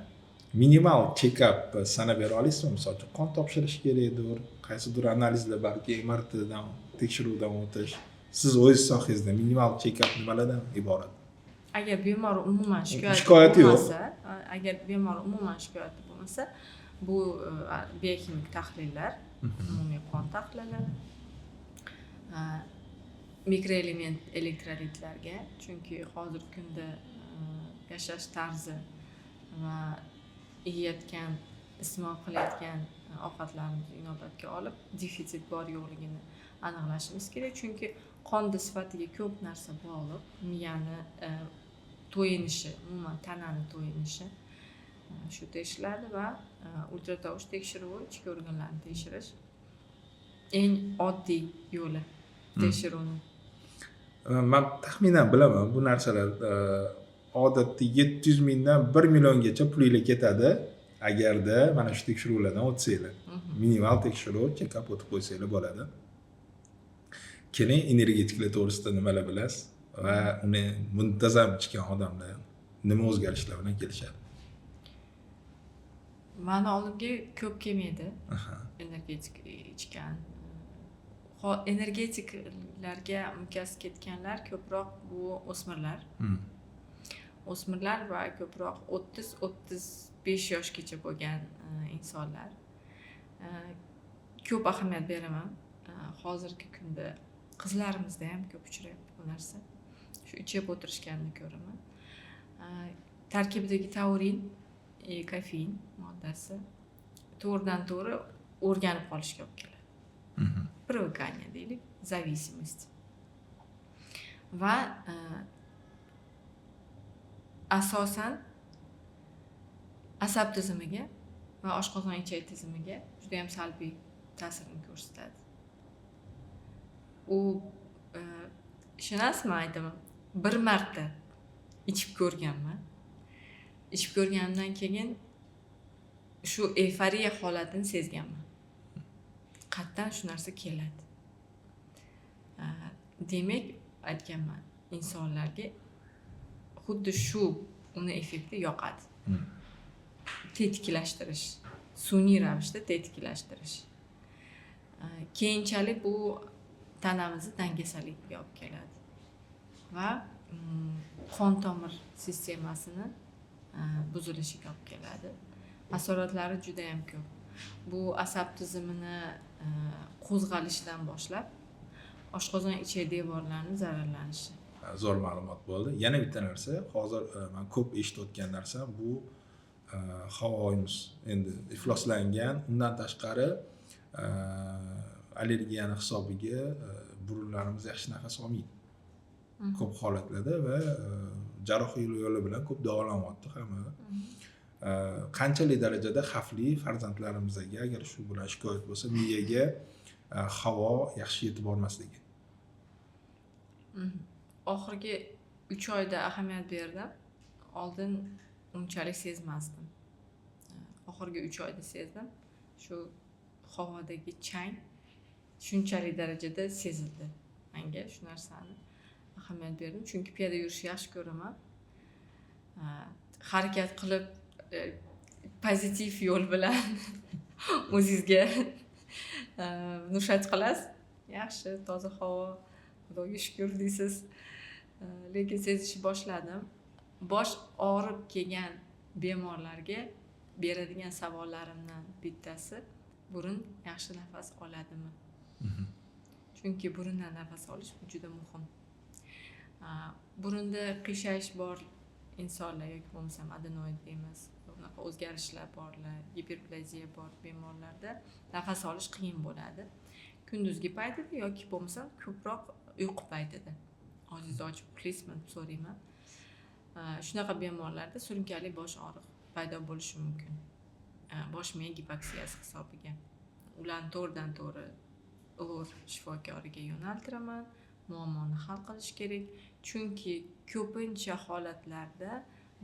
Speaker 2: minimal check-up sanab bera olasizmi? Misol uchun, qon topshirish kerakdir, qaysidir analizlar, balki MRTdan tekshiruvdan o'tish. Siz o'z sohangizda minimal check-up nimalardan iborat?
Speaker 1: Agar bemor umuman shikoyati
Speaker 2: Shikoyati yo'q.
Speaker 1: bo'lmasa, agar bemor umuman shikoyati bo'lmasa, bu bioximik tahlillar, umumiy qon tahlili, mikroelement elektrolitlarga, chunki hozirgi kunda yashash tarzi va yeyotgan, iste'mol qilayotgan ovqatlarimizni inobatga olib, defitsit bor yo'qligini aniqlashimiz kerak, chunki qonni sifatiga ko'p narsa bog'liq. Miyani to'yinishi, umuman tanani to'yinishi, shu tekshiriladi va ultratovush tekshiruvi, ichki organlarni tekshirish eng oddiy yo'li tekshiruvni.
Speaker 2: Man taxminan bilaman, bu narsalar odatda 700 mingdan 1 milliongacha pulinglar ketadi, agarda mana shu tekshiruvlardan o'tsanglar. Minimal tekshiruv, check-up o'tib qo'ysanglar bo'ladi. Keling, energetiklar to'g'risida nimalar bilasiz va uni muntazam ichgan odamlar nima o'zgarishlar bilan kelishadi?
Speaker 1: Mani oldimga ko'p kelmaydi energetik ichgan. Energetiklarga mukkasi ketganlar ko'proq bu o'smirlar. O'smirlar va ko'proq 30-35 yoshgacha bo'lgan insonlar. Ko'p ahamiyat beraman. Hozirgi kunda qizlarimizda ham ko'p uchrayapti bu narsa, shu ichib o'tirishganini ko'raman. Tarkibidagi taurin, kofein moddasi to'g'ridan to'g'ri o'rganib qolishga olib keladi. Привыкание deylik, зависимость. Va asosan asab tizimiga va oshqozon ichak tizimiga judayam salbiy ta'sirini ko'rsatadi. U ishonasizmi, aytaman, bir marta ichib ko'rganman. Ichib ko'rganimdan keyin shu eyforiya holatini sezganman, qayerdan shu narsa keladi? Demak, aytganman, insonlarga xuddi shu uni effekti yoqadi. Tetiklashtirish, sun'iy ravishda tetiklashtirish. Keyinchalik bu tanamizni dangasaligiga olib keladi va qon tomir sistemasini buzilishiga olib keladi. Asoratlari judayam ko'p. Bu asab tizimini qo'zg'alishidan boshlab oshqozon ichak devorlarini zararlanishi.
Speaker 2: Zo'r ma'lumot bo'ldi. Yana bitta narsa, hozir man ko'p eshitayotgan narsam bu havomiz endi ifloslangan, undan tashqari allergiyani hisobiga burunlarimiz yaxshi nafas olmaydi ko'p holatlarda va jarrohlik yo'li bilan ko'p davolanyapti hamma. Qanchalik darajada xavfli farzandlarimizga, agar shu bilan shikoyat bo'lsa, miyaga havo yaxshi yetib bormasligi?
Speaker 1: Oxirgi 3 oyda ahamiyat berdim. Oldin unchalik sezmasdim. Oxirgi 3 oyda sezdim. Shu havodagi chang shunchalik darajada sezildi. Menga shu narsani ahamiyat berdim. Chunki piyoda yurishni yaxshi ko'raman. Harakat qilib pozitiv yo'l bilan o'zingizga внушать qilasiz. Yaxshi, toza havo, Xudoga shukur deysiz. Lekin sezishni boshladim. Bosh og'rib kelgan bemorlarga beradigan savollarimdan bittasi: burun yaxshi nafas oladimi? Chunki burundan nafas olish bu juda muhim. Burunda qiyshayish bor insonlar yoki bo'lmasam adenoid deymiz, unaqa o'zgarishlar borlar, giperplaziya bor bemorlarda nafas olish qiyin bo'ladi. Kunduzgi paytida yoki bo'lmasam ko'proq uyqu paytida. Og'zingizni ochib uxlaysizmi deb so'rayman. Shunaqa bemorlarda surunkali bosh og'riq paydo bo'lishi mumkin. Bosh miya gipoksiyasi hisobiga. Ularni to'g'ridan to'g'ri lor shifokoriga yo'naltiraman. Muammoni hal qilish kerak. Chunki ko'pincha holatlarda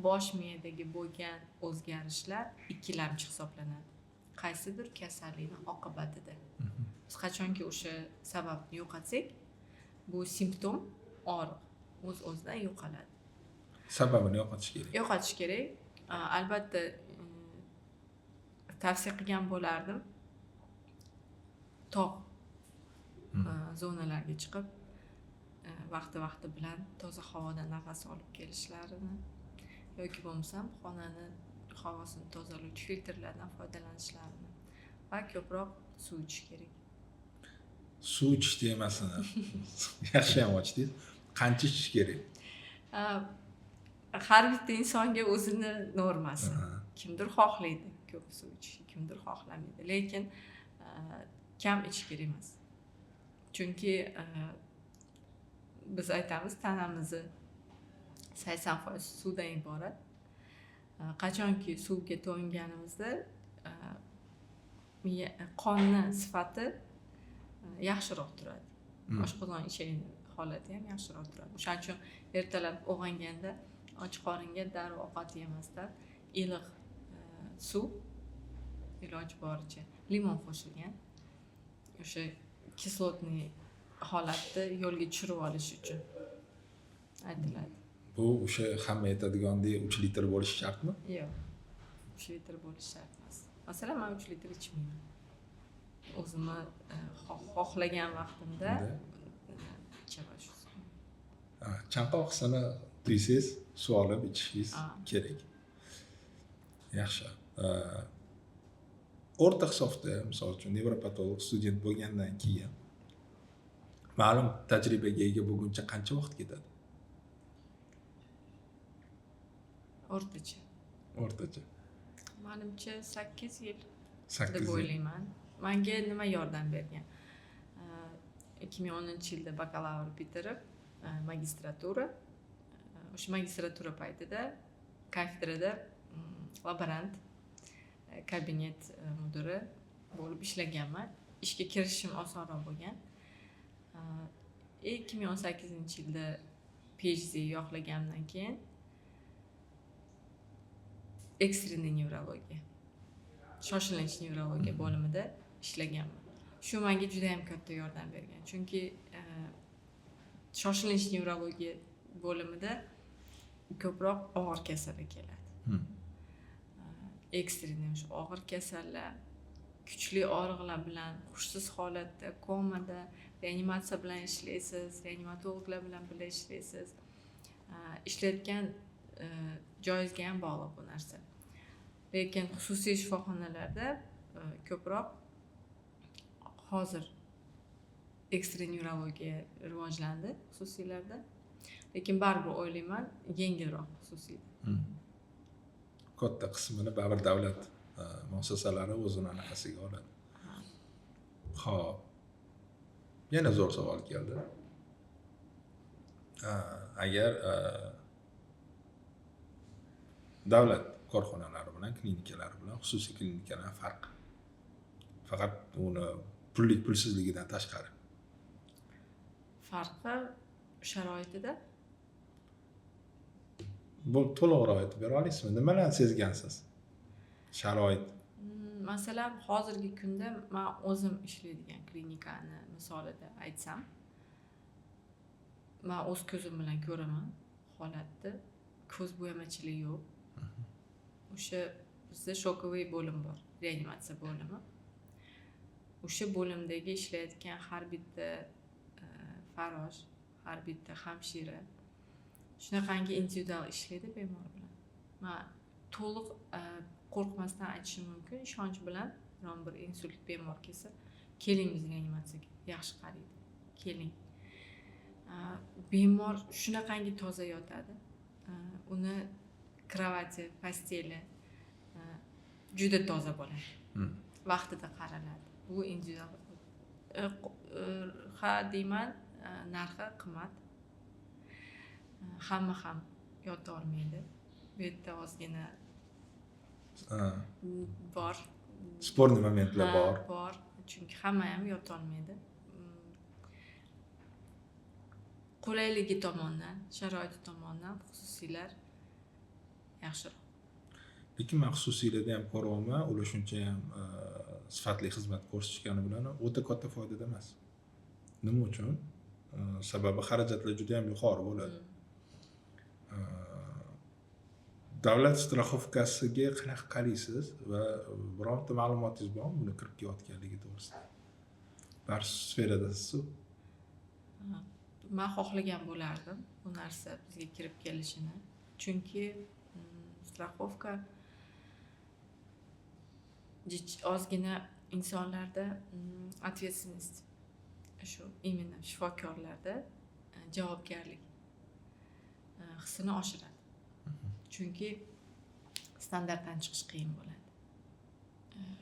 Speaker 1: bosh miyadagi bo'lgan o'zgarishlar ikkilamchi hisoblanadi. Qaysidir kasallikni oqibatida. Biz qachonki o'sha sababni yo'qotsak, bu simptom, og'riq o'z-o'zidan yo'qoladi.
Speaker 2: Sababini yo'qotish kerak.
Speaker 1: Yo'qotish kerak. Albatta tavsiya qilgan bo'lardim. Tog' zonalarga chiqib, vaqti-vaqti bilan toza havoda nafas olib kelishlarini yoki bo'lmasam xonani havosini tozalovchi filtrlardan foydalanishlarini va ko'proq suv ichish kerak.
Speaker 2: Suv ichish demasini yaxshi ham ochdingiz. Qancha ichish kerak?
Speaker 1: Har bitta insonga o'zini normasi. Kimdir xohlaydi ko'p suv ichishni, kimdir xohlamaydi. Lekin kam ichish kerak emas. Chunki biz aytamiz, tanamizni 80% suvdan iborat. Qachonki suvga to'yinganimizda qonni sifati yaxshiroq turadi. Oshqozon ichak holati ham yaxshiroq turadi. O'shaning uchun ertalab uyg'onganda och qoringa darrov ovqat yemasdan iliq suv, iloji boricha limon qo'shilgan o'sha kislotniy holatni yo'lga tushirib olish uchun aytiladi.
Speaker 2: Bu o'sha hamma aytadigandek 3 litr bo'lishi shartmi?
Speaker 1: Yo'q. 3 litr bo'lishi shart emas. Masalan, men 3 litr ichmayman. O'zimni xohlagan vaqtimda ichaman shu suvni.
Speaker 2: Chanqoq hissini tuysangiz, suv olib ichishingiz kerak. Yaxshi. O'rta hisobda, misol uchun, nevropatolog student bo'lgandan keyin ma'lum tajribaga ega bo'lguncha qancha vaqt ketadi?
Speaker 1: O'rtacha.
Speaker 2: O'rtacha.
Speaker 1: Menimcha 8 yil
Speaker 2: 8
Speaker 1: deb
Speaker 2: yil.
Speaker 1: o'ylayman. Menga nima yordam bergan? 2010-yilda bakalavr bitirib, magistratura, o'sha magistratura paytida kafedrada laborant, kabinet mudiri bo'lib ishlaganman. Ishga kirishim osonroq bo'lgan. 2018-yilda PhD yoqlaganimdan keyin ekstreniy nevrologiya, shoshilinch nevrologiya bo'limida ishlaganman. Shu menga juda ham katta yordam bergan. Chunki shoshilinch nevrologiya bo'limida ko'proq og'ir kasallar keladi. Ekstreniy o'sha og'ir kasallar, kuchli og'riqlar bilan, hushsiz holatda, komada, reanimatsiya bilan ishlaysiz, reanimatologlar bilan birga ishlaysiz. Ishlayotgan joyingizga ham bog'liq bu narsa. Lekin xususiy shifoxonalarda ko'proq hozir ekstreniy nevrologiya rivojlandi xususiylarda. Lekin baribir o'ylayman, yengilroq xususiyda.
Speaker 2: Katta qismini baribir davlat muassasalari o'zini anaqasiga oladi. Xo'p. Yana zo'r savol keldi. Agar davlat korxonalari bilan, klinikalari bilan xususiy klinikalar farqi. Faqat uni pullik pulsizligidan tashqari.
Speaker 1: Farqi Sharoitida.
Speaker 2: Bu to'liqroq aytib bera olasizmi? Nimalarni sezgansiz? Sharoit.
Speaker 1: Masalan, hozirgi kunda man o'zim ishlaydigan klinikani misolida aytsam, man o'z ko'zim bilan ko'raman holatni. Ko'z bo'yamachilik yo'q. O'sha bizda шоковый bo'lim bor, reanimatsiya bo'limi. O'sha bo'limdagi ishlayotgan har bitta farrosh, har bitta hamshira shunaqangi individual ishlaydi bemor bilan. Man to'liq qo'rqmasdan aytishim mumkin, ishonch bilan, biron bir insult bemor kelsa, keling biz reanimatsiyaga, yaxshi qaraydi, keling. Bemor shunaqangi toza yotadi. Uni кровати, постели juda toza bo'ladi. Vaqtida qaraladi. Bu individual. Ha deyman, narxi qimmat. Hamma ham yota olmaydi. Bu yerda ozgina bor.
Speaker 2: Спорный momentlar bor.
Speaker 1: Bor. Chunki hamma ham yota olmaydi. Qulayligi tomondan, sharoiti tomondan xususiylar yaxshiroq.
Speaker 2: Lekin man xususiylarda ham ko'ryapman, ular shuncha ham sifatli xizmat ko'rsatishgani bilan o'ta katta foydada emas. Nima uchun? Sababi xarajatlar juda ham yuqori bo'ladi. Davlat страховка siga qanaqa qaraysiz va bironta ma'lumotingiz bormi buni kirib kelayotganligi to'g'risida? Baribir sferadasiz.
Speaker 1: Man xohlagan bo'lardim bu narsa bizga kirib kelishini. Chunki страховка ozgina insonlarda ответственность, shu именно shifokorlarda javobgarlik hissini oshiradi. Chunki standartdan chiqish qiyin bo'ladi.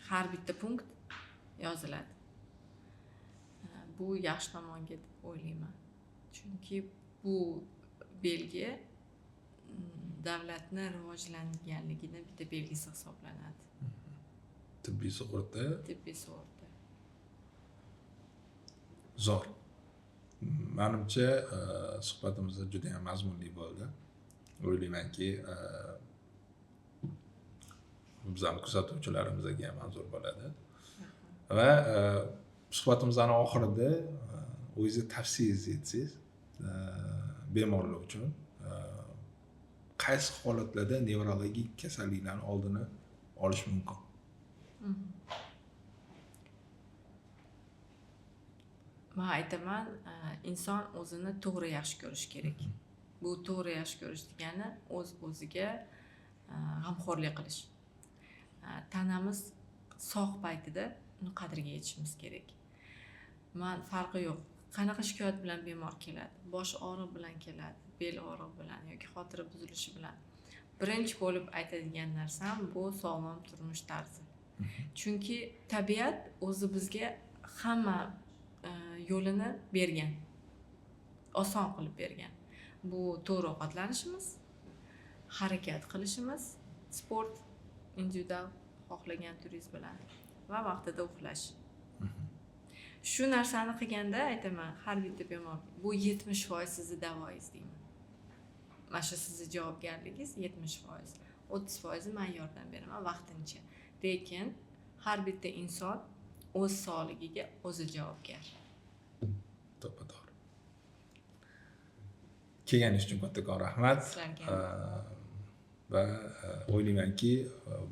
Speaker 1: Har bitta punkt yoziladi. Bu yaxshi tomonga deb o'ylayman. Chunki bu belgi davlatni rivojlanganligini bitta belgisi hisoblanadi.
Speaker 2: Tibbiy sug'urta.
Speaker 1: Tibbiy sug'urta.
Speaker 2: Zo'r. Manimcha, suhbatimiz juda ham mazmunli bo'ldi. O'ylaymanki, bizani kuzatuvchilarimizga ham manzur bo'ladi. Va suhbatimizni oxirida o'zingizni tavsiyangizni aytsangiz, bemorlar uchun qaysi holatlarda nevrologik kasalliklarni oldini olish mumkin?
Speaker 1: Man aytaman, inson o'zini to'g'ri yaxshi ko'rishi kerak. Bu to'g'ri yaxshi ko'rish degani o'z-o'ziga g'amxo'rlik qilish. Tanamiz sog' paytida uni qadriga yetishimiz kerak. Man farqi yo'q. Qanaqa shikoyat bilan bemor keladi? Bosh og'riq bilan keladi, bel og'riq bilan yoki xotira buzilishi bilan. Birinchi bo'lib aytadigan narsam bu sog'lom turmush tarzi. Chunki tabiat o'zi bizga hamma yo'lini bergan. Oson qilib bergan. Bu to'g'ri ovqatlanishimiz, harakat qilishimiz, sport individual xohlagan turingiz bilan va vaqtida uxlash. Shu narsani qilganda aytaman, har bitta bemor bu 70% sizni davoyingiz deyman. Mana shu sizni javobgarligingiz 70%. 30% men yordam beraman vaqtincha. Lekin har bitta inson o'z sog'ligiga o'zi javobgar.
Speaker 2: To'ppa-to'g'ri. Kelganingiz uchun kattakon rahmat. Va o'ylaymanki,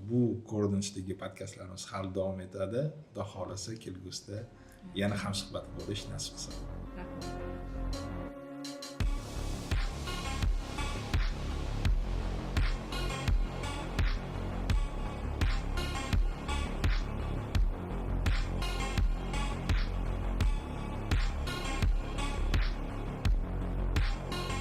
Speaker 2: bu ko'rinishdagi podkastlarimiz hali davom etadi. Xudo xohlasa kelgusida yana hamsuhbat bo'lish nasib qilsin.
Speaker 1: Rahmat.